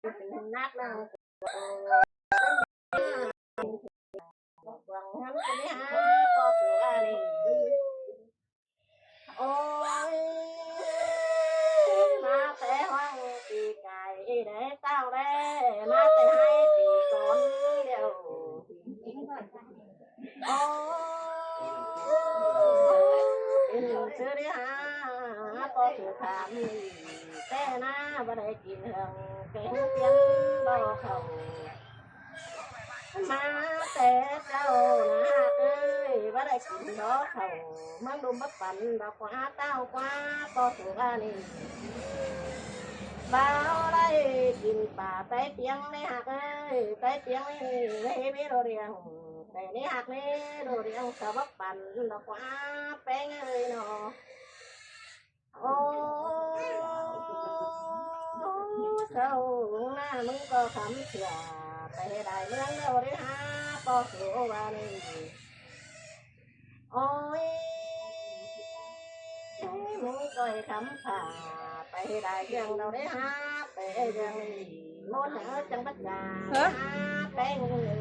ນັກນາງ ຫວັງເງິນໄປຫາພໍ່ສູ່ອາລີ. ໂອ້ຍ ມາແຕ່ຫວັງປີກາຍແດ່ເຕົ້າແດ່ ມາແຕ່ໃຫ້ປີກ່ອນດຽວ. ໂອ້ຍ ເປັນຊື່ໄດ້ຫາພໍ່ສູ່ຖາມ ແຕ່ໜ້າບໍ່ໄດ້ກິນເຮືອງ ແກງປຽງບໍ່ເຂົ້າ ມາແຕ່ເຈົ້ານະເອີຍ ບໍ່ໄດ້ກິນດອກເຂົ້າ ເມືອງດຸມບໍ່ປັນດອກ ກວ່າເຕົ້າກວ່າພໍ່ສູ່ວ່ານີ້ ບໍ່ໄດ້ກິນປາໄຕປຽງໃດຮັກເອີຍ ໄຕປຽງນີ້ເວເວໂລດຽງ ແຕ່ນີ້ຮັກນີ້ໂລດຽງ ສະບັບປັນດອກ ກວ່າແປ້ງເອີຍເນາະ. ໂອ້ ເຈົ້າໜ້າ ມຶງກໍຄຳເຊື່ອ ໄປໃຫ້ໄດ້ເມືອງເຮົາໄດ້ຫາພໍ່ສູ່ວ່ານີ້. ໂອ້ຍ ມຶງກໍໃຫ້ຄຳພາ ໄປໃຫ້ໄດ້ເລື່ອງເຮົາໄດ້ຫາ ໄປເລື່ອງນີ້ ໂມນເອີຍ ຈັ່ງບັດຈາ ຫາແປ້ງເອີຍ.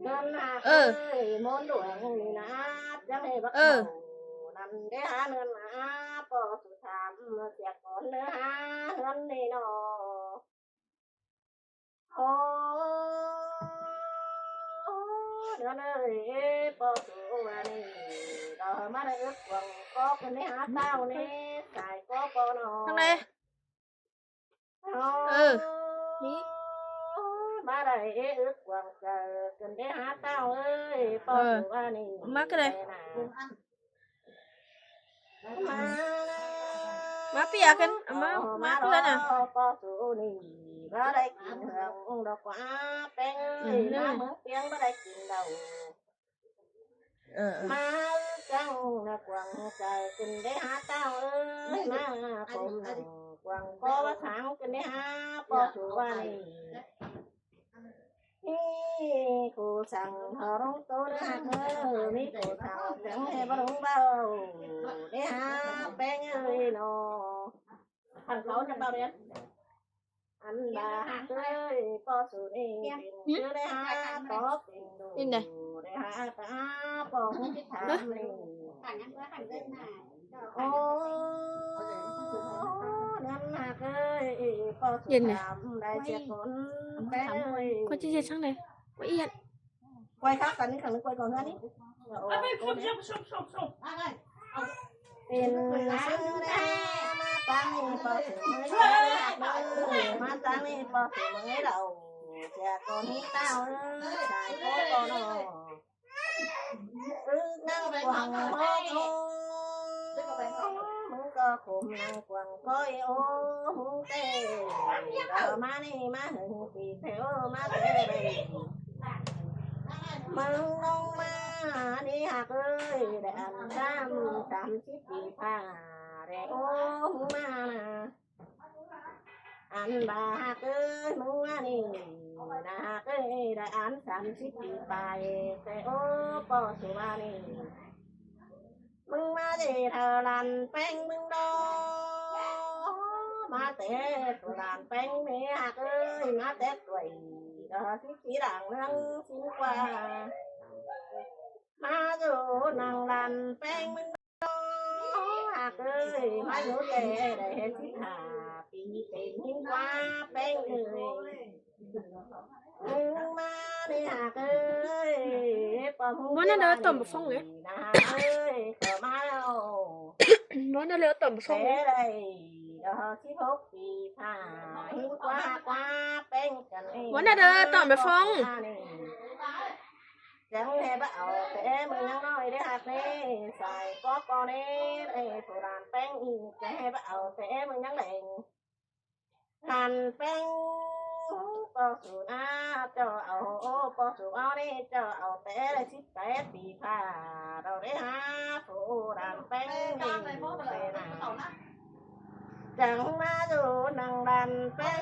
ເງິນນະ ເອີ ເອີຍ ໂມນຫຼວງນີ້ນະ ຈະໃຫ້ບັກ ເອີ ເຂົານັ້ນໄດ້ຫາເງິນນະ ພໍ່ສູ່ຖາມເສຍກ່ອນເດີ ຫາເງິນນີ້ເນາະ. ໂອ້ ເງິນເອີຍ ພໍ່ສູ່ວ່ານີ້ ກໍມາໄດ້ເອິກກວາງກໍຂຶ້ນໄດ້ຫາເຕົ້ານີ້ ສາຍກໍບໍ່ເນາະ ທາງໃດ? ເອີ ນີ້ ມາໄດ້ເອອຶກກວ້າງໃຈ ຂຶ້ນໄດ້ຫາເຕົ້າເອີຍ ພໍ່ສູ່ວ່ານີ້ ມາກໍໄດ້ ມາ ມາເປຍກັນ ມາ ມາເພື່ອນນະ ພໍ່ສູ່ນີ້ ບໍ່ໄດ້ກິນເຮືອງດອກວ່າແປ້ງເອີຍ ມາເມືອງປຽງບໍ່ໄດ້ກິນເຫຼົ້າ. ເອີ ມາຈັງນະກວາງໃຈ ຂຶ້ນໄດ້ຫາເຕົ້າເອີຍ ມາຄົມກວາງກໍວ່າທາງ ຂຶ້ນໄດ້ຫາພໍ່ສູ່ວ່ານີ້ ມີຜູ້ສັ່ງເຮົາລົງໂຕເດີຮັກເອີຍ ມີຜູ້ສັ່ງຈັ່ງໃຫ້ບໍ່ລົງເວົ້າ ໄດ້ຫາແປ້ງເອີຍເນາະ. ຄັນເຂົາຈະເວົ້າເດ້ ອັນວ່າຮັກເອີຍ ພໍ່ສູ່ນີ້ເປັນ ຄືໄດ້ຫາຕອບເປັນດູ ໄດ້ຫາຕາພໍ່ຮູ້ທິດທາງນີ້ ໂອ້ ນັ້ນຮັກເອີຍ ພໍ່ສູ່ຖາມໄດ້ຈັກຄົນ ແປ້ງເອີຍ ຂ້ອຍຈະເຮັດຈັ່ງໃດ ຂ້ອຍເອີຍ. ໄກວຄັກກັນນີ້ ຂັງໄກວກ່ອນເຮືອນີ້ ເປັນຊື່ແດ່ ມາຕັ້ງນີ້ບໍ່ຖືກເດີ ມາຕັ້ງນີ້ບໍ່ຖືກເດີ ເຈົ້າ ເສຍກ່ອນນີ້ເຕົ້າເອີຍ ສາຍໂຄກໍເນາະ ອຶກນາງກວາງໂຄ ມຶງກໍຂົມນາງກວາງ ໂອ້ຍ ໂອ້ ເຕ ມານີ້ມາຫຶງປີແຖວມາແຕ່ໃດ ມຶງລົງມານີ້ຮັກເອີຍ ໄດ້ອັນສາມ ສາມສິບປີຜ່ານແລ້ວ ໂອ້ ມານະ ອັນວ່າຮັກເອີຍ ມຶງມານີ້ນະຮັກເອີຍ ໄດ້ອັນສາມສິບປີປາຍແຕ່ ໂອ້ ພໍ່ສູ່ວ່ານີ້ ມຶງມາແຕ່ເທົ່າຫຼານແປ້ງມຶງດອກ ມາແຕ່ເທົ່າຫຼານແປ້ງແມ່ຮັກເອີຍ ມາແຕ່ກວຍດອກ ສີດາເມືອງສິນກວ່າ ມາຢູ່ນາງຫຼານແປ້ງມຶງດອກ ຮັກເອີຍ ມາຢູ່ແຕ່ໄດ້ເຫັນສິບຫ້າປີ ເປັນຫິນກວ່າແປ້ງເອີຍ ມານີ້ຮັກເອີຍ ບໍ່ນັ້ນເດີ ຕ້ອມບໍ່ຟັງເລີຍ ນະຮັກເອີຍ ເຂົ້າມາແລ້ວ ບໍ່ນັ້ນເດີ ຕ້ອມບໍ່ຟັງເລີຍ ແຕ່ໄດ້ດອກ ສິບຫົກປີຜ່ານ ຫິນກວ່າກວ່າແປ້ງກັນເອງ ບໍ່ນັ້ນເດີ ຕ້ອມບໍ່ຟັງ ຈັ່ງໃຫ້ບໍ່ເອົາແຕ່ມຶງຍັງນ້ອຍເດ້ຮັກເດ້ ສາຍກໍກໍເດ້ ເອີຍ ຜູ້ຫຼານແປ້ງອີກ ຈັ່ງໃຫ້ບໍ່ເອົາແຕ່ມຶງຍັງແດງ ຫຼານແປ້ງ ພໍ່ສູ່ນາ ເຈົ້າເອົາ ພໍ່ສູ່ເອົານີ້ ເຈົ້າເອົາແຕ່ໄດ້ສິບແປດປີຜ່ານ ເຮົາໄດ້ຫາຜູ້ຫຼານແປ້ງນີ້ແຕ່ນານ ຈັ່ງມາຢູ່ນາງຫຼານແປ້ງ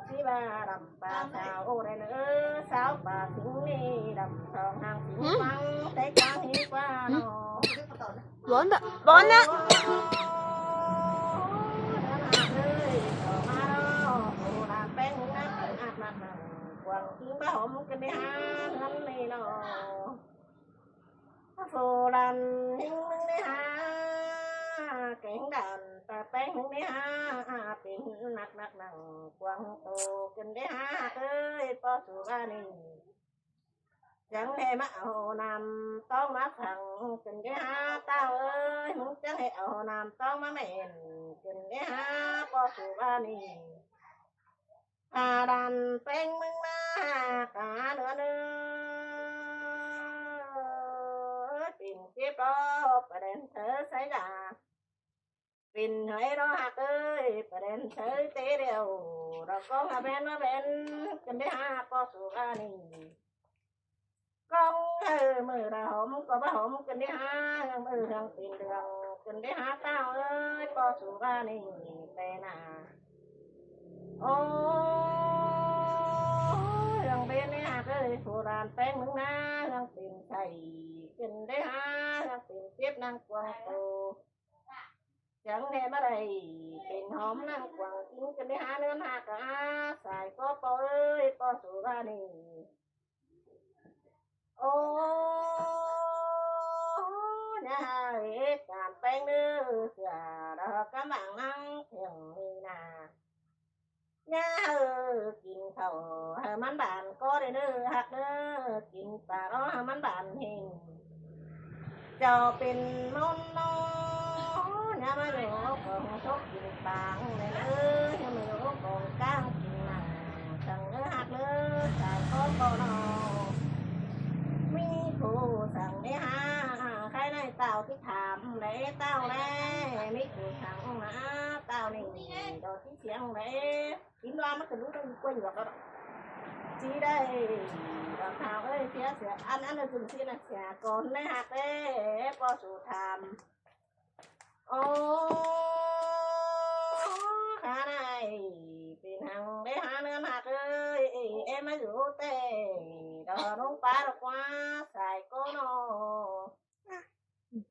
ທີ່ວ່າລຳປາສາວໄດ້ເນີ ສາວປ່າສິງນີ້ ດຳທອງຫາງສິງ ຫືມ ຟັງແຕ່ກາງຫີນກວ່າເນາະ ຫືມ ຮ້ອນແບບ ຮ້ອນນະ ໂອ້ ນານາເອີຍ ກິນປາຫອມກັນເດ້ຫາເຮືອນນີ້ເນາະ ໂບລານເຮັງໜຶ່ງເດ້ຫາ ແກງດ່ານຕາແປ້ງໜຶ່ງເດ້ຫາ ເປັນນັກນັກນັ່ງກວາງໂຕກັນເດ້ຫາ ເອີຍ ພໍ່ສູ່ວ່ານີ້ ຈັ່ງໃຫ້ມາເອົານ້ຳຕອງມາຝັງກັນເດ້ຫາ ເຕົ້າເອີຍ ຈັ່ງໃຫ້ເອົານ້ຳຕອງມາແມ່ນກັນເດ້ຫາ ພໍ່ສູ່ວ່ານີ້ ອາ ຫຼານແປ້ງມຶງມາຫາກາເນາະເອີຍ ເປັນເຈັບດອກປະແດນເທີໃສດາ ເປັນໄຫດອກຮັກເອີຍ ປະແດນເທີເຕດຽວ ດອກກອງຫາແບນມາແບນກັນໄດ້ຫາ ພໍ່ສູ່ວ່ານີ້ ກອງເຮີມື້ລະຫອມກໍບໍ່ຫອມກັນໄດ້ຫາ ເຮືອງເອີເຮືອງເປັນເລື່ອງກັນໄດ້ຫາ ເຕົ້າເອີຍ ພໍ່ສູ່ວ່ານີ້ແຕ່ໜ້າ ໂອ້ ເຮືອງເປັນນີ້ຫາກເອີຍ ໂບລານແປ້ງມຶງນາ ເຮືອງເປັນໄຂ້ຂຶ້ນໄດ້ຫາ ເຮືອງເປັນເຈັບນາງກວາງໂຕ ຈັ່ງແດ່ມາໄດ້ເປັນຫອມນາງກວາງກິນກັນໄດ້ຫາ ເຮືອນຫາກາສາຍກໍພໍ່ເອີຍ ພໍ່ສູ່ວ່ານີ້ ໂອ້ ຍາເອີຍ ການແປ້ງເດີເສືອດອກກຳບັງນັງເຖິງມີນາ ຍາເອີຍ ກິນເຂົ້າໃຫ້ມັນບານກໍໄດ້ເດີຮັກເດີ ກິນປາລໍໃຫ້ມັນບານເຮງ ເຈົ້າເປັນມົນນໍ ຍາມາໂຍກອງສົກກິນປາງແລະເອີຍ ຍາມາໂຍກອງກາງກິນໜັງ ສັງເອີຮັກເດີ ສາຍຂອງບໍ່ນອ ມີຜູ້ສັງໄດ້ຫາ ໃຄໃນເຕົ້າທີ່ຖາມແລເຕົ້າແລ ມີຜູ້ສັງມາເຕົ້ານີ້ດອກທີ່ສຽງແລ ກິນວ່າມັນກະຮູ້ຕ້ອງຢູ່ກ້ວຍຢູ່ດອກ ຊິໄດ້ດອກເຖົ້າເອີຍ ເສຍເສຍ ອັນ ອັນນັ້ນຈຶ່ງຊິນະ ເສຍກ່ອນໄດ້ຮັກເດ້ ພໍ່ສູ່ຖາມ ໂອ້ ຂານາຍ ເປັນຫຍັງໄດ້ຫາເນີນຮັກເອີຍ ເອມາຢູ່ແຕ່ດອກລົງປາດອກກວ່າ ສາຍກໍນໍ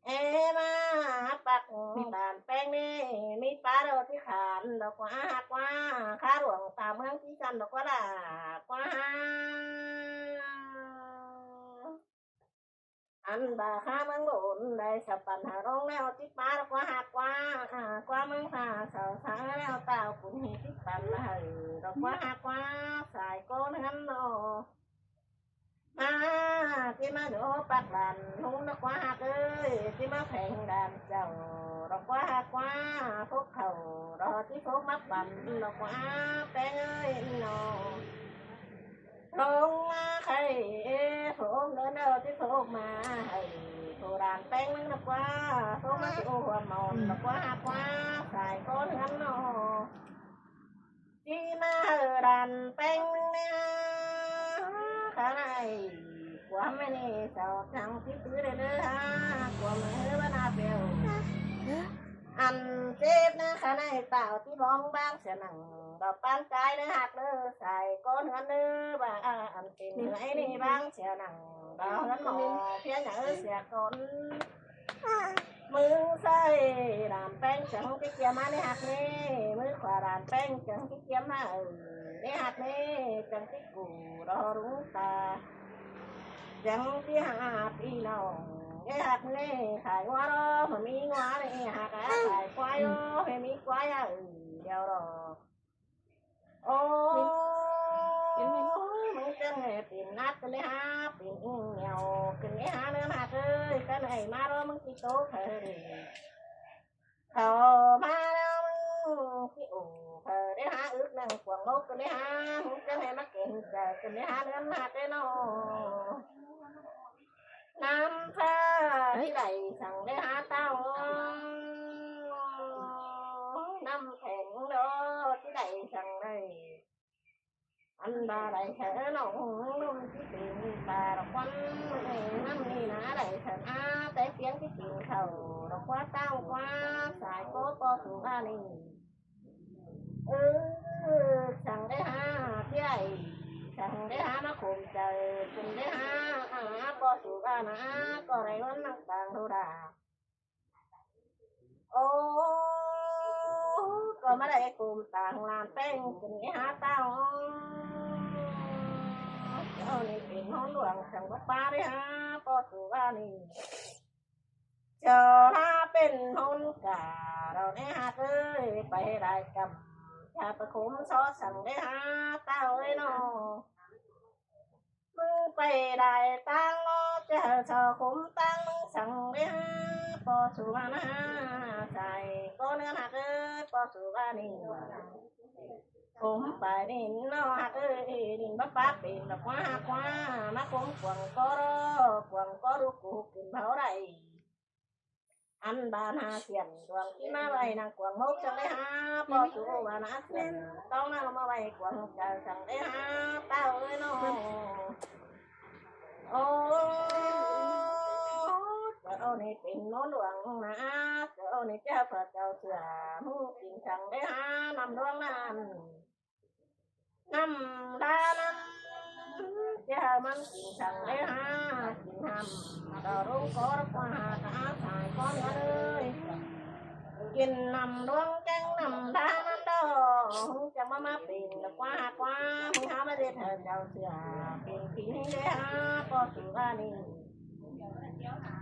ເອມາປັກບານແປ້ງນີ້ ມີປາດອກທີ່ຂານດອກກວ່າຮັກກວ່າ ຂາຫຼວງຕາເມືອງທີ່ສັນດອກກວ່າລາກວ່າ ອັນບາຄາເມືອງໂລນໄດ້ສະປັນຫາລົງແລ້ວ ຕິດມາແລ້ວກວ່າຫາກວ່າ ອາ ກວ່າເມືອງພາເຊົາສາແລ້ວ ຕາວປຸນຫີຕິດປັນມາໃຫ້ດອກກວ່າຫາກວ່າ ສາຍກໍເຮືອນນອ ມາ ທີ່ມາໂຍປັກຫຼານ ນຸງດອກກວ່າຫາກເອີຍ ທີ່ມາແຂວງດ່ານເຈົ້າ ດອກກວ່າຫາກວ່າ ພົກເຂົ້າ ດອກທີ່ພົກມາປັ່ນ ດອກກວ່າແປ້ງເອີຍນອ ລົງມາໄຂ່ເອ ໂພກເດີນເດີທີ່ໂພກມາໃຫ້ໂພດານແປ້ງໜຶ່ງດອກກວ່າ ໂພກມາຊິໂອຫົວໝອນດອກກວ່າຫາກວ່າ ສາຍກໍເຮືອນນອ ທີ່ມາເຮີດານແປ້ງໜຶ່ງເນຍ ຂະໄນ ຄວາມແມ່ນີ້ເຈົ້າຈັ່ງຊິຕື້ໄດ້ເດີ ຄວາມແມ່ເຮີວ່າໜ້າແປວ ອັນເຈັບນະ ຂະໄນ ເຕົ້າທີ່ບ້ອງບາງສຽວໜັງ ດອກປານກາຍເດີຮັກເດີ ສາຍກໍເຮືອນເດີ ວ່າອັນເປັນເຮືອຍນີ້ບາງສຽວໜັງ ດອກເຮືອນໝໍພຽງຫຍັງເອີເສຍກ່ອນ ມືໃສ່ດານແປ້ງຈັ່ງຊິກຽມມາໃນຮັກນີ້ ມືຂວາດານແປ້ງຈັ່ງຊິກຽມມາເອີໃນຮັກນີ້ ຈັ່ງຊິກູ່ລໍລຸງຕາ ຈັ່ງຊິຫາພີ່ນ້ອງໃນຮັກນີ້ ຂາຍງົວລໍບໍ່ມີງົວໃນຮັກ ຂາຍຄວາຍລໍບໍ່ມີຄວາຍ ດຽວດອກ ໂອ້ຍ ມຶງຈັ່ງເປັນນັດກັນເລີຍຫາ ເປັນອີ່ຫຍັງຂຶ້ນເລີຍຫາເນີນຫາເອີຍ ກັນໃຫ້ມາລໍມຶງຊິໂຕເຂີເດ້ ເຂົ້າມາແລ້ວມຶງຊິໂອເຂີເດ້ຫາ ອຶກນັ່ງກວາງມົກກັນເລີຍຫາ ມຶງຈັ່ງໃຫ້ມາເກັ່ງໃຈກັນເລີຍຫາເນີນຫາເອີຍເນາະ. ນ້ຳຟ້າທີ່ໄດ້ສັ່ງໄດ້ຫາເຕົ້າ ນ້ຳແຂງດອກທີ່ໄດ້ສັ່ງໄດ້ ອັນບາໄດ້ເທີນ້ອງ ລົມທີ່ເປັນປ່າດອກຄວັນ ນ້ຳນີ້ນາໄດ້ເທີອາ ແຕ່ສຽງທີ່ກິນເຂົ້າດອກກວ່າເຕົ້າກວ່າ ສາຍໂກໂປສຸລານີ ເອີ ສັ່ງໄດ້ຫາເທື່ອ ສັ່ງໄດ້ຫາມາຂົ່ມໃຈ ຈຶ່ງໄດ້ຫາ ອາ ບໍ່ສຸກອານາ ກໍໄດ້ວັນນັກຕ່າງໂທດາ ໂອ້ ກໍມາໄດ້ກຸ່ມຕ່າງຫຼານແປ້ງ ຈຶ່ງໄດ້ຫາເຕົ້າ ເຮົານີ້ເປັນຫົນຫຼວງ ຈັ່ງບໍ່ປາໄດ້ຫາ ພໍສູ່ວ່ານີ້ ເຈົ້າລາເປັນຫົນກາ ເຮົາແນ່ຮັກເອີຍ ໄປຫຼາຍກຳ ຢ່າໄປຂົມຊໍສັງໄດ້ຫາ ຕາເອີຍເນາະ ມຶງໄປຫຼາຍຕາງເນາະ ຈະໃຫ້ຊໍຂົມຕາງມຶງສັງໄດ້ຫາ ພໍສູ່ວ່ານາ ສາຍກໍເນີນຮັກເອີຍ ພໍສູ່ວ່ານີ້ ຜົມປາຍນີ້ເນາະຮັກເອີຍ ນີ້ບໍ່ປາເປັນດອກວ່າ ກວ່າມາຂົມກວາງກໍ ກວາງກໍລູກກູຂຶ້ນເຜົາໄດ້ ອັນບານຫາສຽນດວງທີ່ມາໄວ້ນາງກວາງມົກຈັ່ງໄດ້ຫາ ພໍສູ່ວ່ານາສຽນຕ້ອງນາມາໄວ້ກວາງຈະຈັ່ງໄດ້ຫາ ຕາເອີຍເນາະ. ໂອ້ ເຈົ້ານີ້ເປັນໜູຫຼວງນາ ເຈົ້ານີ້ເຈົ້າພະເຈົ້າເສືອ ໝູກິນສັງໄດ້ຫາ ນ້ຳຫຼວງນັ້ນ ນ້ຳລານັ້ນ ເຈົ້າມັນກິນສັງໄດ້ຫາ ກິນຫ້ຳ ດອກລົງກໍກວ່າຫາກະອາສາຍກ່ອນເອີຍ ກິນນ້ຳຫຼວງແກງນ້ຳລານັ້ນດອກ ຈັ່ງມາ ມາເປັນດອກວ່າ ກວ່າ ມຶງຫາມາເຮັດໃຫ້ເຈົ້າເສືອ ເປັນຜີໄດ້ຫາ ພໍສູ່ວ່ານີ້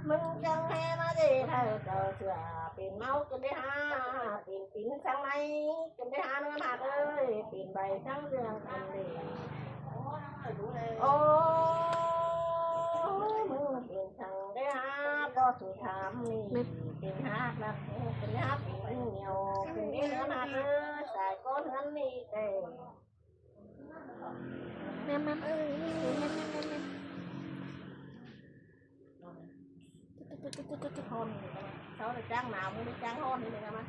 ມຶງຈັ່ງແຫ່ມາເດ ເຂົາເຈົ້າເຊື່ອ ເປັນເມົາຈົນໄດ້ຫາ ເປັນປິ່ນສັງໃນຈົນໄດ້ຫາ ເນີນຮັກເອີຍ ເປັນໃບສັງເຫຼືອງຈົນເດ ໂອ້ ມຶງເປັນສັງໄດ້ຫາ ພໍສູ່ຖາມນີ້ ເປັນຮັກນັກ ເປັນຮັກເປັນຫຽວ ເປັນເໜືອຮັກເອີຍ ສາຍກ້ອນເຮືອນນີ້ແຕ່ ແມ່ນໆ ເອີ ແມ່ນໆ ແມ່ນໆ ແມ່ນໆ ຮ້ອນ ເຂົາໄດ້ຈ້າງໜາວ ບໍ່ໄດ້ຈ້າງຮ້ອນນີ້ນະ ມາ